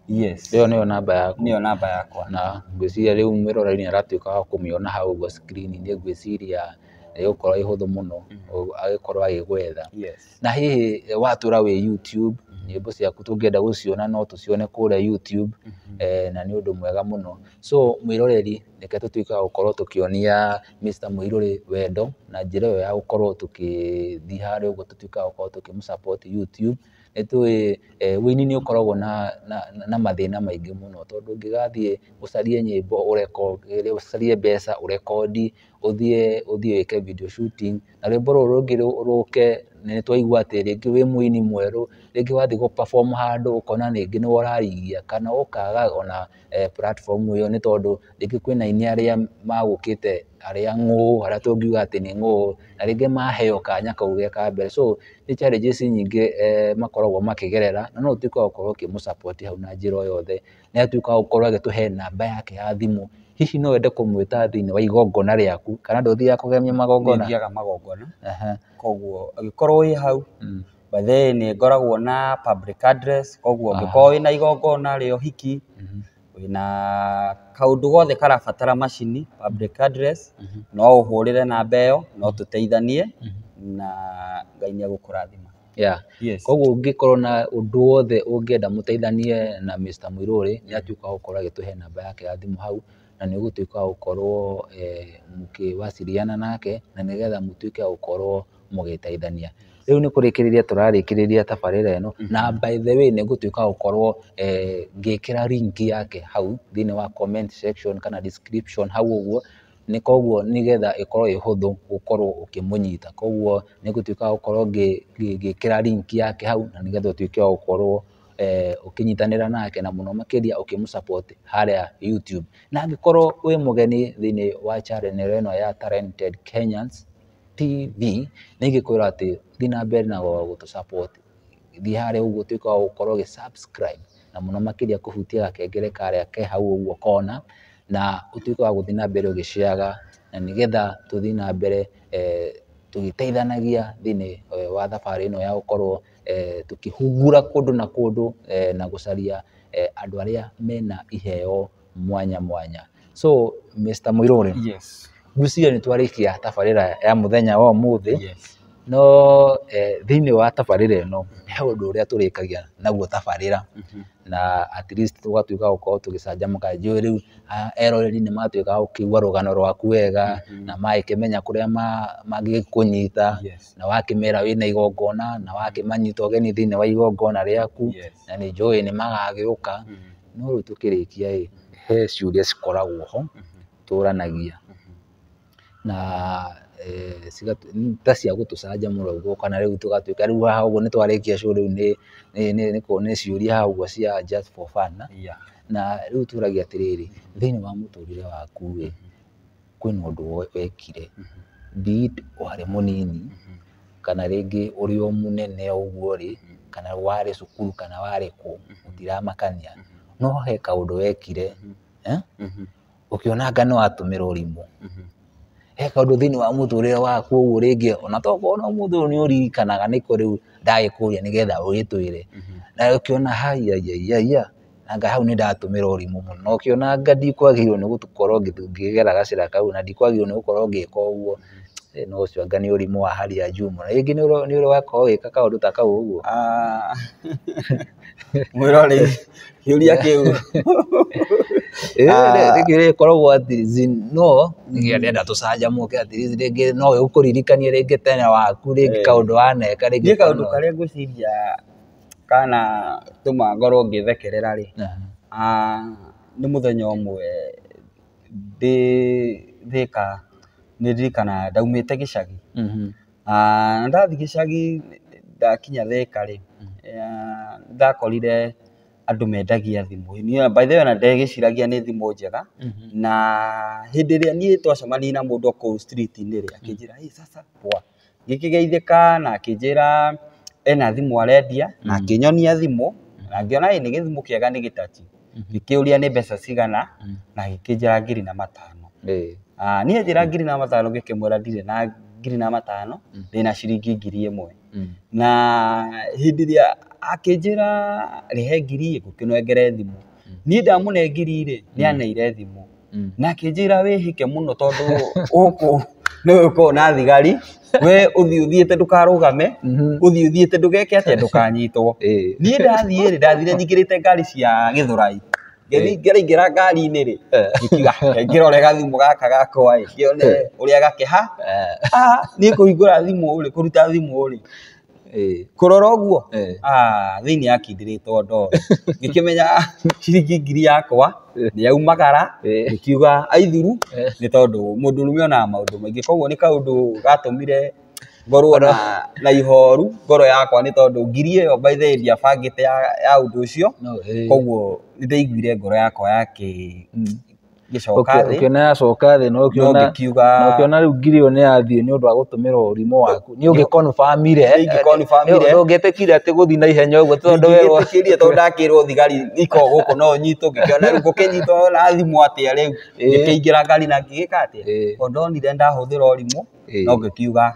Yes. Ĩyo nĩyo namba yaku? Nĩyo namba yakwa. Na ngwĩciria rĩu mwĩroreri nĩ aratuĩka wa kũmĩona hau ũguo screen-inĩ, ngwĩciria ĩgũkorwo ĩ hũthũ mũno agĩkorwo agĩgwetha. Yes. Na hihi watũra wĩ YouTube, nyĩmbo ciaku tũngĩenda gũciona no tũcione kũrĩa YouTube, na nĩ ũndũ mwega mũno. So mwĩroreri, reke tũtuĩke wa gũkorwo tũkĩonia Mr Mũirũrĩ wendo na njĩra ĩyo ya gũkorwo tũkĩthiĩ harĩa ũguo tũtuĩke wa gũkorwo tũkĩmũ support YouTube. Nĩ tũĩ ũini nĩ ũkoragwo na mathĩna maingĩ mũno, tondũ ũngĩgathiĩ ũcarie nyĩmbo ũcarie mbeca ũrekondi, ũthiĩ wĩke video shooting, na rwĩmbo rũrũ rũngĩ rũke, nĩ twaigua atĩ rĩngĩ wĩ mũini mwerũ, rĩngĩ wathiĩ gũ perform handũ ũkona rĩngĩ nĩwe ũrarigia, kana ũkaga ona platform ĩyo, nĩ tondũ rĩngĩ kwĩna aini arĩa magũkĩte arĩa ng'ũ, arĩa tũngiuga atĩ nĩ ng'ũ, na rĩngĩ maheo kanya kau ge ka mbere. So nĩ challenges nyingĩ makoragwo makĩgerera, na no ũtuĩke wa gũkorwo ũkĩmũ support hau na njĩra o yothe. Nĩ atuĩka wa gũkorwo agĩtũhe namba yake ya thimũ. Hihi no wende kũmwĩta thĩinĩ wa igongona rĩaku, kana ndũthiaga kũgemia magongona? Nĩ thiaga magongona. Koguo angĩkorwo wĩ hau, by the way nĩ ngoragwo na public address, koguo angĩkorwo wĩna igongona rĩa ũhiki, Wĩna kaũndũ gothe karabatara macini, public address, no ũhũrĩre namba ĩyo, no tũteithanie na Ngai nĩ egũkũrathima. Yeah. Yes. Koguo ũngĩkorwo na ũndũ wothe ũngĩenda mũteithanie na Mr. Muiruri, nĩ atuĩka wa gũkorwo agĩtũhe namba yake ya thimũ hau, na nĩ ũgũtuĩka wa gũkorwo mũkĩwasiliana nake, na nĩgetha mũtuĩke wa gũkorwo mũgĩteithania. Rĩu nĩ kũrĩkĩrĩria tũrarĩkĩrĩria tabarĩra ĩno, na by the way nĩ ngũtuĩka wa gũkorwo ngĩkĩra link yake hau thĩinĩ wa comment section kana description hau ũguo, nĩ koguo nĩgetha ĩkorwo ĩ hũthũ gũkorwo ũkĩmũnyita. Koguo nĩ ngũtuĩka wa gũkorwo ngĩkĩra link yake hau, na nĩgetha ũtuĩke wa gũkorwo ũkĩnyitanĩra nake, na mũno makĩria ũkĩmũ support harĩa YouTube. Na angĩkorwo wĩ mũgeni thĩinĩ wa channel ĩno ya Talented Kenyans TV, nĩ ingĩkwĩra atĩ thiĩ na mbere na gũtũ support, thiĩ harĩa ũguo ũtuĩke wa gũkorwo ũgĩ subscribe, na mũno makĩria kũhutia gakengere karĩa ke hau ũguo kona, na ũtuĩke wa gũthiĩ na mbere ũgĩshaga, na nĩgetha tũthiĩ na mbere tũgĩteithanagia thĩinĩ wa thabarĩ ĩno ya gũkorwo tũkĩhungura kũndũ na kũndũ, na gũcaria andũ arĩa mena iheo mwanya mwanya. So Mr. Muiruri, Yes. ngwĩciria nĩ twarĩkia tabarĩra ya mũthenya wa ũmũthĩ. Yes. No thĩinĩ wa tabarĩra ĩno he ũndũ ũrĩa tũrĩkagia naguo tabarĩra, na at least tũgatuĩka gũkorwo tũgĩcanjamũka. Njũĩ rĩu eroreri nĩ matuĩka a gũkĩigua rũgano rwaku wega, na magĩkĩmenya kũrĩa mangĩkũnyita, Yes. na wakĩmera wĩna igongona, na wakĩmanyita ũgeni thĩinĩ wa igongona rĩaku, Yes. na nĩ njũĩ nĩ magagĩũka. No rĩu tũkĩrĩkia ĩ, he ciũria cikoragwo ho tũranagia na ta cia gũtũcanjamũra ũguo, kana rĩu tũgatuĩka rĩu haha ũguo nĩ twarĩkia show, rĩu nĩ ciũria haha ũguo cia just for fun. Yeah. Na rĩu tũragia atĩrĩrĩ, thĩinĩ wa mũtũrĩre waku ĩ, kwĩna ũndũ wekire, be it warĩ mũnini kana rĩngĩ ũrĩ o mũnene ũguo rĩ, kana warĩ cukuru kana warĩ kũ, gũtiramakania, no he kaũndũ wekire ũkĩona anga nĩ watũmĩra ũrimũ. He kaũndũ thĩinĩ wa mũtũrĩre waku ũguo rĩngĩ ona tokorwo ona ũmũthĩ ũyũ nĩ ũririkanaga, nĩkĩo rĩu ndagĩkũria nĩgetha ũgĩtwĩre, na ũkĩona haiya anga hau nĩ ndatũmĩra ũrimũ mũno, na ũkĩona anga ndikwagĩrĩirwo nĩ gũkorwo ngĩgera gacĩra kau, na ndikwagĩrĩirwo nĩ gũkorwo ngĩka ũguo, no ũcio anga nĩ ũrimũ wa hali ya juu mũno. Rĩngĩ nĩ ũrĩ wakorwo ũgĩka kaũndũ ta kau ũguo? Ah, mwĩroreri, kĩũria kĩu. Rĩngĩ rĩkoragwo atĩ no ndĩrenda tũcanjamũke, at least rĩngĩ no ĩgũkũririkanie rĩngĩ tene waku, rĩngĩ kaũndũ waneka rĩngĩ. Niĩ kaũndũ karĩa ngwĩciria kana tũma ngorwo ngĩthekerera rĩ, nĩ mũthenya ũmwe ndĩ Thĩka, nĩ ndirikanaga ndaumĩte gĩcagi. Na ndathiĩ gĩcagi ndakinya Thĩka rĩ, ndakorire andũ mendagia thimũ. Niĩ by the way ona ndegĩciragia nĩ thimũ njega, na hĩndĩ ĩrĩa niĩ twacemanirie na mũndũ o kũu street-inĩ rĩ, akĩnjĩra, "Ĩ sasa poa." Ngĩkĩgeithĩka na akĩnjĩra ena thimũ arendia, na akĩnyonia thimũ, na ngĩona ĩ nĩ gĩthimũ kĩega, nĩ gĩtachi. Ngĩkĩũria nĩ mbeca cigana, na agĩkĩnjĩra 5,000. Niĩ anjĩra 5,000, ngĩkĩmwĩra ndirĩ na 5,000, ndĩna ciringi 1,000. Na hĩndĩ ĩrĩa akĩnjĩra rehe ngiri ngũkĩnengere thimũ, niĩ ndamũne ngiri rĩ, nĩ aneire thimũ. Na akĩnjĩra wĩhĩke mũno, tondũ gũkũ nĩ gũkoragwo na thigari, we ũthiĩ ũthiĩte ndũkarũgame, ũthiĩ ũthiĩte ndũgeke atĩa, ndũkanyitwo. Niĩ ndathiĩ rĩ, ndathire nyingĩrĩte ngari cia Gĩthũrai. Ngĩthiĩ ngĩraingĩra ngari-inĩ rĩ, ngĩkiuga ngĩrore gathimũ gaka gakwa ĩ, ngĩone ũrĩa gakĩha. Niĩ kũhingũra thimũ rĩ, kũruta thimũ rĩ, kũrora ũguo, thĩinĩ yakindĩrĩtwo ndoro. Ngĩkĩmenya ciringi ngiri yakwa nĩ yaumagara, ngĩkiuga aithuru, nĩ tondũ mũndũrũme onaga maũndũ maingĩ. Koguo nĩ kaũndũ gatũmire ngorwo na ihoru ngoro yakwa, nĩ tondũ ngiri ĩyo by the way ndiabangĩte ya ũndũ ũcio. Koguo nĩ ndaiguire ngoro yakwa gĩcoka thĩ. Ũkĩona yacoka thĩ, na No ũkĩona ngĩkiuga na ũkĩona rĩu ngiri ĩyo nĩ yathiĩ nĩ ũndũ wa gũtũmĩra ũrimũ waku, nĩ ũngĩkonbamire. Nĩ ingĩkonbamire. Ndũngĩtĩkire atĩ gũthiĩ na ihenya ũguo tondũ werwo. Ndingĩgĩtĩkĩrie, tondũ ndakĩrwo thigari ikoragwo gũkũ no nyitwo, ngĩkĩona rĩu ngũkĩnyitwo na thimũ atĩa rĩu. Ngĩkĩingĩra ngari na ngĩgĩka atĩa, tondũ ndonire ndahũthĩra ũrimũ, no ngĩkiuga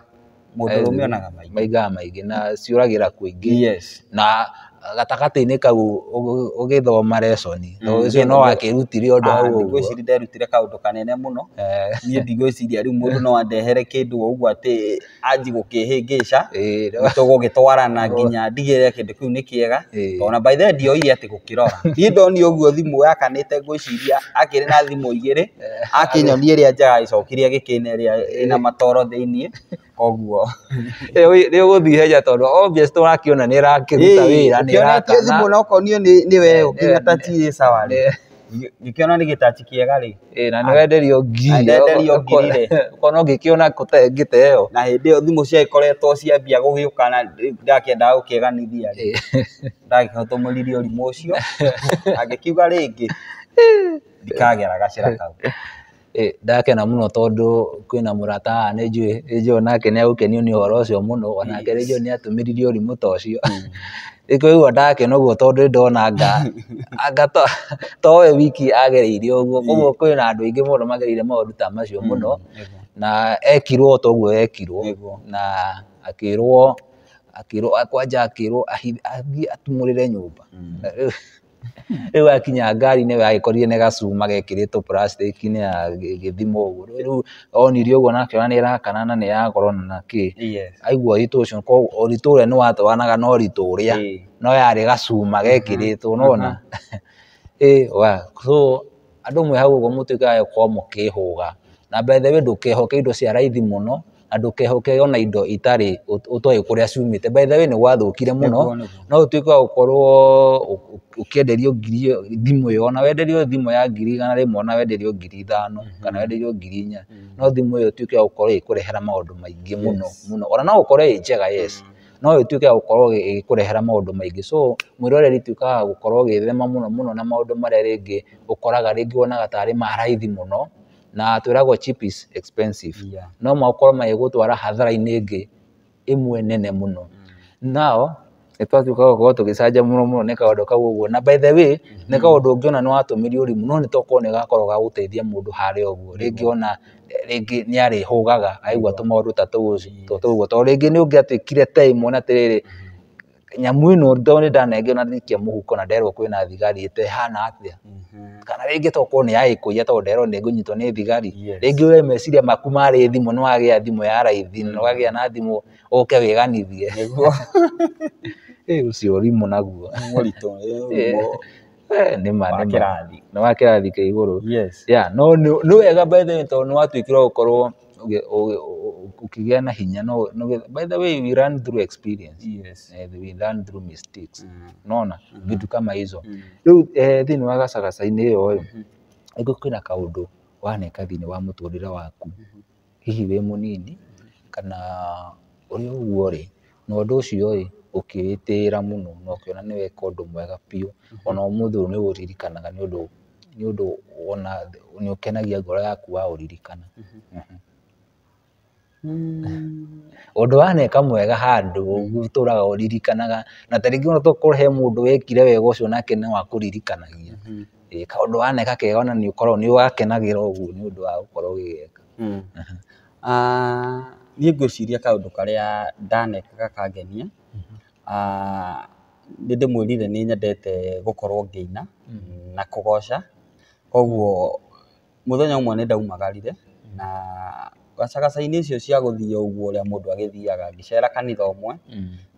mũndũrũme onaga maingĩ. Maingaga maingĩ na ciũragĩra kũingĩ. Yes. Na gatagatĩ-inĩ kau ũgĩthoma lesson ũcio no wakĩrutire ũndũ hau ũguo. Ndigwĩciria nderutire kaũndũ kanene mũno. Niĩ ndigwĩciria rĩu mũndũ no andehere kĩndũ o ũguo atĩ anji gũkĩhĩngĩca, tũgũgĩtwarana nginya ndigĩrĩre kĩndũ kĩu nĩ kĩega. Tondũ by the way ndioire atĩ gũkĩrora, niĩ ndonire ũguo thimũ yakanĩte ngwĩciria akĩrĩ na thimũ igĩrĩ, akĩnyonia ĩrĩa njega agĩcokire agĩkĩne ĩrĩa ĩna matoro thĩiniĩ, koguo nĩ ũgũthiĩ ihenya tondũ obvious tũrakĩona nĩ ĩrakĩruta wĩra, nĩ ũkĩonetie ĩrakana. Thimũ na ũkonio nĩ we ũkinya tachi ĩ sawa rĩ, ngĩkĩona nĩ gĩtachi kĩega rĩ. Na nĩ wenderio ngiri. Na ndenderio ngiri rĩ. Ũkona ũngĩkĩona ngĩte ĩyo. Na hĩndĩ ĩyo thimũ ciagĩkoretwo ciambia gũgĩũka na ndakĩendaga gũkĩganithia rĩ, ndakĩhotomoririe ũrimũ ũcio, angĩkiuga rĩngĩ ndikagera gacĩra kau. Ndakena mũno tondũ kwĩna mũrata haha nĩ njũĩ onake nĩ egũkenio nĩ ũhoro ũcio mũno, onake nĩ njũĩ nĩ atũmĩririe ũrimũ ta ũcio. Nĩkũigua ndakena ũguo tondũ nĩ ndona anga towe wiki agereire ũguo, koguo kwĩna andũ aingĩ mũno magereire maũndũ ta macio mũno, na ekirwo o ta ũguo ekirwo, na akĩrwo kwanja akĩrwo athiĩ atumũrĩre nyũmba. Rĩu akinya ngari-inĩ we agĩkorire nĩ gacuma gekĩrĩtwo plastic-inĩ ya gĩthimo ũguo, rĩu onire ũguo na akĩona nĩ ĩrakana na nĩ ya goro na kĩ, aigua ũritũ ũcio, koguo ũritũ ũrĩa nĩ watwaranaga na ũritũ ũrĩa, no yarĩ gacuma gekĩrĩtwo nĩwona. So andũ mwĩ hau ũguo mũtuĩkaga gũkorwo mũkĩhũga, na by the way ndũkehoke indo cia raithi mũno, na ndũkehoke ona indo itarĩ ũtoĩ kũrĩa ciumĩte. By the way nĩ gwathũkire mũno, no ũtuĩke wa gũkorwo ũkĩenderio ngiri thimũ ĩyo, ona wenderio thimũ ya 100,000, ona wenderio 5,000 kana wenderio 4,000, no thimũ ĩyo ĩtuĩke ya gũkorwo ĩgĩkũrehera maũndũ maingĩ mũno mũno, ona no ũkorwo ĩ njega yes, no ĩtuĩke ya gũkorwo ĩgĩkũrehera maũndũ maingĩ. So mwĩroreri tuĩka wa gũkorwo ũgĩthema mũno mũno na maũndũ marĩa rĩngĩ ũkoraga rĩngĩ wonaga tarĩ ma raithi mũno, na twĩragwo cheap is expensive, no makorwo magĩgũtwara hathara-inĩ ĩngĩ ĩmwe nene mũno. Nao nĩ twatuĩka gũkorwo tũgĩcanjamũrwo mũno nĩ kaũndũ kau ũguo, na by the way nĩ kaũndũ ũngĩona nĩ watũmĩria ũrimũ, no nĩ tokorwo nĩ gakorwo ga gũteithia mũndũ harĩa ũguo, rĩngĩ ona rĩngĩ nĩ arĩhũgaga aigua tũmaũndũ ta tũu ũguo, tondũ rĩngĩ nĩ ũngĩatuĩkire time wone atĩrĩrĩ, nyamũ ĩno tondũ nĩ ndanengerwo na ndikia mũhuko na nderwo kwĩna thigari ĩhana atĩa, kana rĩngĩ tokorwo nĩ yagĩkũiya tondũ nderwo nĩ ngũnyitwo nĩ thigari, rĩngĩ we meciria maku marĩ thimũ nĩ wagĩa thimũ ya raithi na wagĩa na thimũ ũke wĩganithie. Ũcio ũrimũ naguo nĩ ma nĩ wa kĩrathi kĩa igũrũ. No nĩ wega by the way tondũ nĩ watuĩkire wa gũkorwo ũkĩgĩa na hinya. By the way we learn through experience, we learn through mistakes, unaona vitu kama hizo. Rĩu thĩinĩ wa gacagaca-inĩ ĩyo ĩ, rĩngĩ kwĩna kaũndũ waneka thĩinĩ wa mũtũrĩre waku, hihi wĩ mũnini kana ũrĩ ũguo rĩ, na ũndũ ũcio ĩ ũkĩwĩtĩĩra mũno na ũkĩona nĩ weka ũndũ mwega biũ, ona ũmũthĩ ũyũ nĩ ũririkanaga nĩ ũndũ ona nĩ ũkenagia ngoro yaku waũririkana. Ũndũ waneka mwega handũ ũtũraga ũririkanaga, na ta rĩngĩ ona tokorwo he mũndũ wekire wega ũcio nake no akũririkanagia. Kaũndũ waneka kega ona nĩ ũkoragwo nĩ ũgakenagĩra ũguo nĩ ũndũ wa gũkorwo ũgĩgeka. Niĩ ngwĩciria kaũndũ karĩa ndaneka gakangenia, nĩ ndĩmwĩrire nĩ nyendete gũkorwo ngĩina na kũgoca, koguo mũthenya ũmwe nĩ ndaumagarire na gacagaca-inĩ icio cia gũthiĩ ũguo ũrĩa mũndũ agĩthiaga, ngĩcera kanitha ũmwe,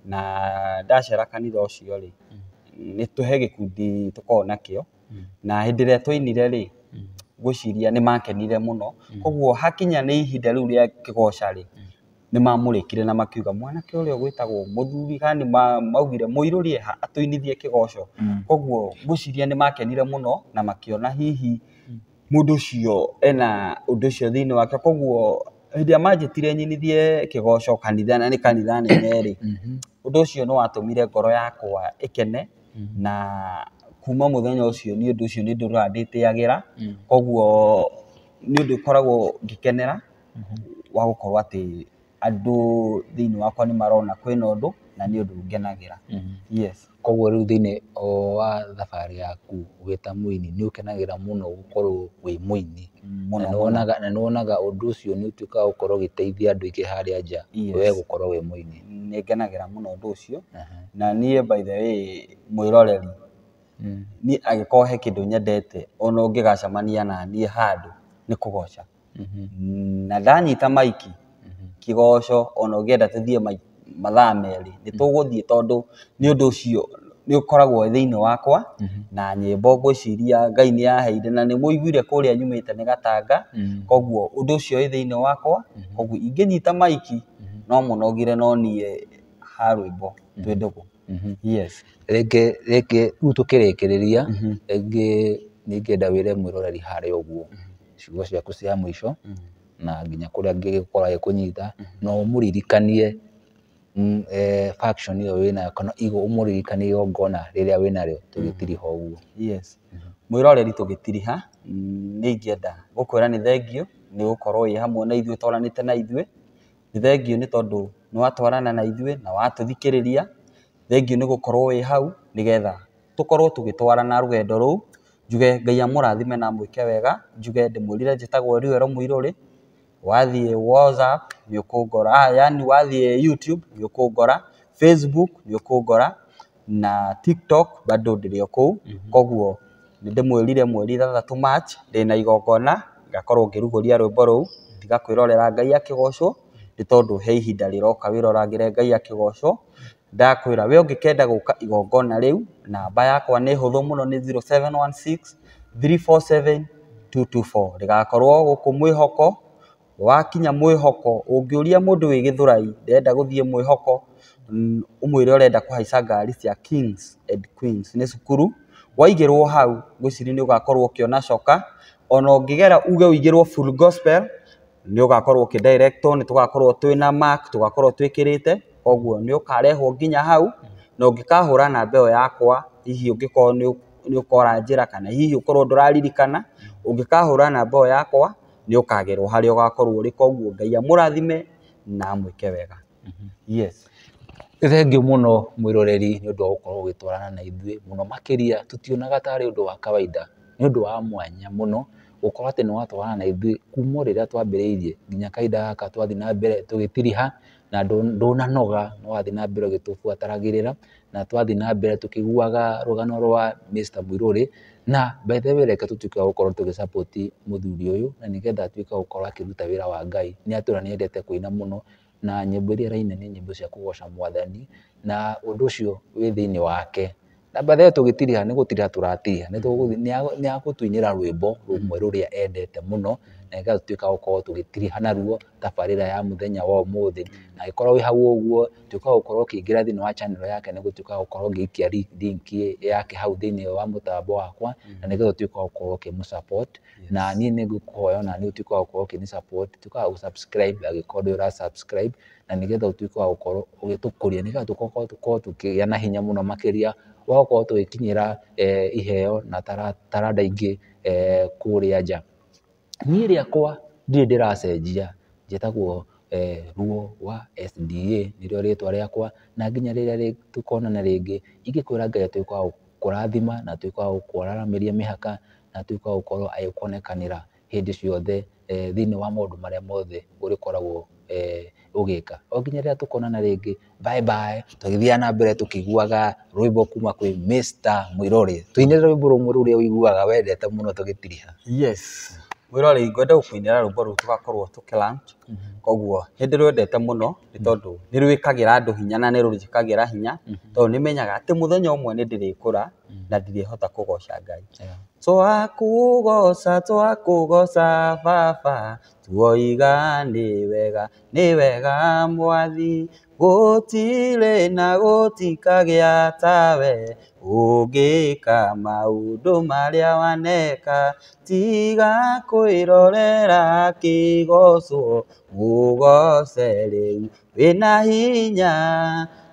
na ndacera kanitha ũcio rĩ, nĩ he gĩkundi tũkoragwo nakĩo, na hĩndĩ ĩrĩa twainire rĩ, ngwĩciria nĩ makenire mũno, koguo hakinya nĩ ihinda rĩu rĩa kĩgoca rĩ, nĩ mamũrĩkire na makiuga mwanake ũrĩa ũgwĩtagwo mũthuri kana maugire mũirũrie ha atũinithie kĩgoco, koguo ngwĩciria nĩ makenire mũno na makĩona hihi mũndũ ũcio ena ũndũ ũcio thĩinĩ wake, koguo hĩndĩ ĩrĩa manjĩtire nyinithie kĩgoco kanitha na nĩ kanitha nene rĩ, ũndũ ũcio nĩ watũmire ngoro yakwa ĩkene, na kuma mũthenya ũcio nĩ ũndũ ũcio nĩ ndũraga ndĩtĩagĩra, koguo nĩ ũndũ ngoragwo ngĩkenera wa gũkorwo atĩ andũ thĩinĩ wakwa nĩ marona kwĩna ũndũ na nĩ ũndũ ngenagĩra. Yes. Koguo rĩu thĩinĩ wa thabarĩ yaku wĩ ta mũini nĩ ũkenagĩra mũno gũkorwo wĩ mũini. Mũno. Na nĩ wonaga ũndũ ũcio nĩ ũtuĩkaga gũkorwo ũgĩteithia andũ aingĩ harĩa nja we gũkorwo wĩ mũini. Nĩ ngenagĩra mũno ũndũ ũcio. Na niĩ by the way mwĩroreri, niĩ angĩkorwo he kĩndũ nyendete ona ũngĩgacemania na niĩ handũ nĩ kũgoca. Na ndanyita maiki kĩgoco ona ũngĩenda tũthiĩ mathaa merĩ nĩ tũgũthiĩ, tondũ nĩ ũndũ ũcio nĩ ũkoragwo thĩinĩ wakwa. Na nyĩmbo ngwĩciria Ngai nĩ aheire na nĩ mũiguire kũrĩa nyumĩte nĩ Gatanga, koguo ũndũ ũcio wĩ thĩinĩ wakwa. Koguo ingĩnyita maiki no mũnogire no niĩ ha rwĩmbo twĩ ndũgũ. Yes. Rĩngĩ rĩu tũkĩrĩkĩrĩria, rĩngĩ nĩ ingĩenda wĩre mwĩroreri harĩa ũguo ciugo ciaku cia mũico na nginya kũrĩa angĩgĩkorwo agĩkũnyita, na ũmũririkanie faction ĩyo wĩnayo kana ũmũririkanie igongona rĩrĩa wĩnarĩo tũgĩtiriha ũguo. Yes. Mwĩroreri tũgĩtiriha, nĩ ingĩenda gũkwĩra nĩ thengiũ nĩ gũkorwo wĩ hamwe na ithuĩ, ũtwaranĩte na ithuĩ. Nĩ thengiũ nĩ tondũ nĩ watwarana na ithuĩ na watũthikĩrĩria. Thengiũ nĩ gũkorwo wĩ hau nĩgetha tũkorwo tũgĩtwarana rũgendo rũu. Njuge Ngai amũrathime na amwĩke wega. Njuge ndĩmwĩrire njĩtagwo Riũero Mũirũrĩ. Wathiĩ WhatsApp nĩ ũkũngora, yani wathiĩ YouTube nĩ ũkũngora, Facebook nĩ ũkũngora, na TikTok bado ndĩrĩ o kũu. Koguo nĩ ndĩmwĩrire mweri 6 March ndĩna igongona, ngakorwo ngĩrugũria rwĩmbo rũu. Tiga kwĩrorera Ngai akĩgocwo, nĩ tondũ he ihinda rĩroka wĩroragĩre Ngai akĩgocwo. Ndakwĩra we ũngĩkenda gũka igongona rĩu, namba yakwa nĩ hũthũ mũno, nĩ 0716 347 224. Rĩgakorwo gũkũ Mwĩhoko. Wakinya Mwĩhoko, ũngĩũria mũndũ wĩ Gĩthũrai ndĩrenda gũthiĩ Mwĩhoko, ũmwĩre ũrenda kũhaica ngari cia Kings and Queens, nĩ cukuru. Waigĩrwo hau ngwĩciria nĩ ũgakorwo ũkĩona coka. Ona ũngĩgera uge ũigĩrwo Full Gospel, nĩ ũgakorwo ũkĩ-directwo, nĩ tũgakorwo twĩna mark, tũgakorwo twĩkĩrĩte. Koguo nĩ ũkarehwo nginya hau. Na ũngĩkahũra namba ĩyo yakwa, hihi ũngĩkorwo nĩ ũkora njĩra kana hihi ũkorwo ndũraririkana, ũngĩkahũra namba ĩyo yakwa nĩ ũkagerwo harĩa ũgakorwo ũrĩ. Koguo Ngai amũrathime na amwĩke wega. Yes. Thengiũ mũno mwĩroreri nĩ ũndũ wa gũkorwo ũgĩtwarana na ithuĩ mũno makĩria, tũtionaga tarĩ ũndũ wa kawaida, nĩ ũndũ wa mwanya mũno gũkorwo atĩ nĩ watwarana na ithuĩ kuma o rĩrĩa twambĩrĩirie nginya kahinda gaka twathiĩ na mbere tũgĩtiriha, na ndũnanoga, no wathiĩ na mbere ũgĩtũbuataragĩrĩra, na twathiĩ na mbere tũkĩiguaga rũgano rwa Mr. Mũirũrĩ. Na by the way reke tũtuĩke a gũkorwo tũgĩ support mũthuri ũyũ, na nĩgetha atuĩke wa gũkorwo akĩruta wĩra wa Ngai. Nĩ atwĩra nĩ endete kũina mũno, na nyĩmbo iria araina nĩ nyĩmbo cia kũgoca mwathani, na ũndũ ũcio wĩ thĩinĩ wake. Na by the way tũgĩtiriha nĩ gũtiriha tũratiriha, nĩ agũtũinĩra rwĩmbo rũmwe rũrĩa endete mũno, na nĩgetha tũtuĩke a gũkorwo tũgĩtiriha naruo tabarĩra ya mũthenya wa ũmũthĩ. Na angĩkorwo wĩ hau ũguo, tuĩka wa gũkorwo ũkĩingĩra thĩinĩ wa channel yake, nĩ gũtuĩka wa gũkorwo ngĩikia link yake hau thĩinĩ wa mũtambo wakwa, na nĩgetha ũtuĩke wa gũkorwo ũkĩmũ support. Na niĩ nĩ ngũkũhoya ona niĩ ũtuĩke wa gũkorwo ũkĩnĩ support, tuĩka wa gũ subscribe angĩkorwo ndũrĩ ũra subscribe, na nĩgetha ũtuĩke wa gũkorwo ũgĩtũkũria, nĩgetha tũkorwo tũkĩgĩa na hinya mũno makĩria wa gũkorwo tũgĩkinyĩra iheo na taranda ingĩ kũrĩa nja. Niĩ rĩakwa ndirĩ ndĩracenjia, njĩtagwo Ruo wa SDA nĩrĩo rĩtwa rĩakwa, na nginya rĩrĩa tũkonana rĩngĩ ingĩkwĩra Ngai atuĩke wa gũkũrathima na atuĩke wa gũkwaramĩria mĩhaka, na atuĩke wa gũkorwo agĩkuonekanĩra hĩndĩ ciothe thĩinĩ wa maũndũ marĩa mothe ũrĩkoragwo ũgĩka. O nginya rĩrĩa tũkonana rĩngĩ, bye bye, tũgĩthiaga na mbere tũkĩiguaga rwĩmbo kuma kwĩ Mr. Mũirũrĩ. Tũinĩre rwĩmbo rũmwe rũrĩa ũiguaga wendete mũno tũgĩtiriha. Yes. Mwĩroreri, ngwenda gũkũinĩra rwĩmbo rũu tũgakorwo tũkĩ launch. Koguo nĩ ndĩrwendete mũno nĩ tondũ nĩ rwĩkagĩra andũ hinya na nĩ rũnjĩkagĩra hinya, tondũ nĩ menyaga atĩ mũthenya ũmwe nĩ ndĩrĩkũra na ndirĩhota kũgoca Ngai. Twakũgoca, twakũgoca baba, tuoiga nĩ wega mwathi, gũtirĩ na gũtikagĩa tawe, ũngĩka maũndũ marĩa waneka, tiga kwĩrorera kĩgocwo, mũgoce rĩu wĩna hinya,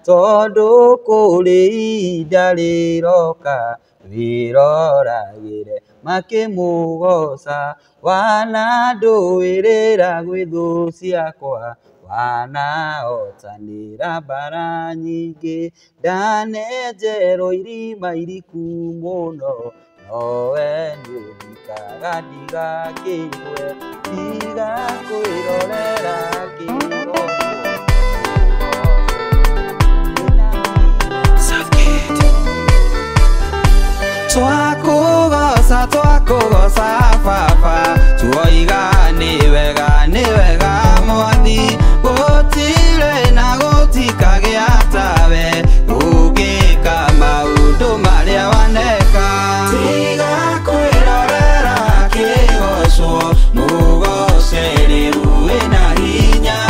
tondũ kũrĩ ihinda rĩroka, wĩroragĩre makĩmũgoca, wanandũĩrĩra gwĩ thũ ciakwa, Wanahotanĩra mbara nyingĩ, ndanenjerwo irima iriku mũno, nowe nĩũthikaga ndigakĩgwe, tiga kwĩrorera kĩrogo. Twakugoca twakugoca baba, tuoiga nĩ wega nĩ wega mwathi, gũtirĩ na gũtikagĩa tawe, ũngĩka maũndũ marĩa waneka. Tiga kwĩrorera kĩgocwo, mũgoce rĩu wĩna hinya,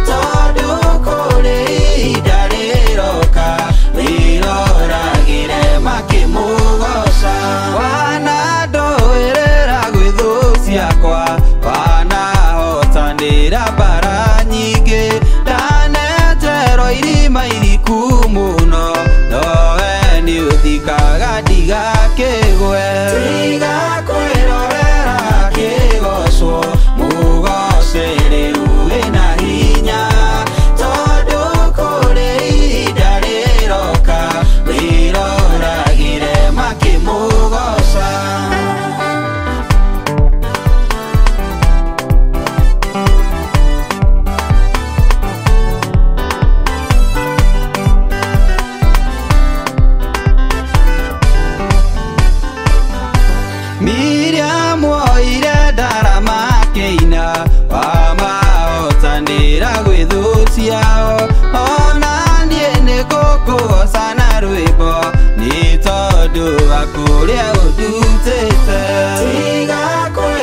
tondũ kũrĩ ihinda rĩroka, wĩroragĩre makĩmũgoca. Wanandũĩrĩra gwĩ thũ ciakwa, wanahotanĩra mbara nyingĩ, ndanenjerwo irima iriku mũno, nowe nĩũthikaga ndigakĩgwe. Tiga kwĩrorera kĩgocwo, mũgoce rĩu wĩna hinya, tondũ kũrĩ ihinda rĩroka, wĩroragĩre makĩmũgoca. Miriam oire ndarama akĩina, wamahotanĩra gwĩ thũ ciao, ona niĩ nĩngũkũgoca na rwĩmbo, nĩ tondũ wa kũrĩa ũndutĩte. Tiga kwĩrorera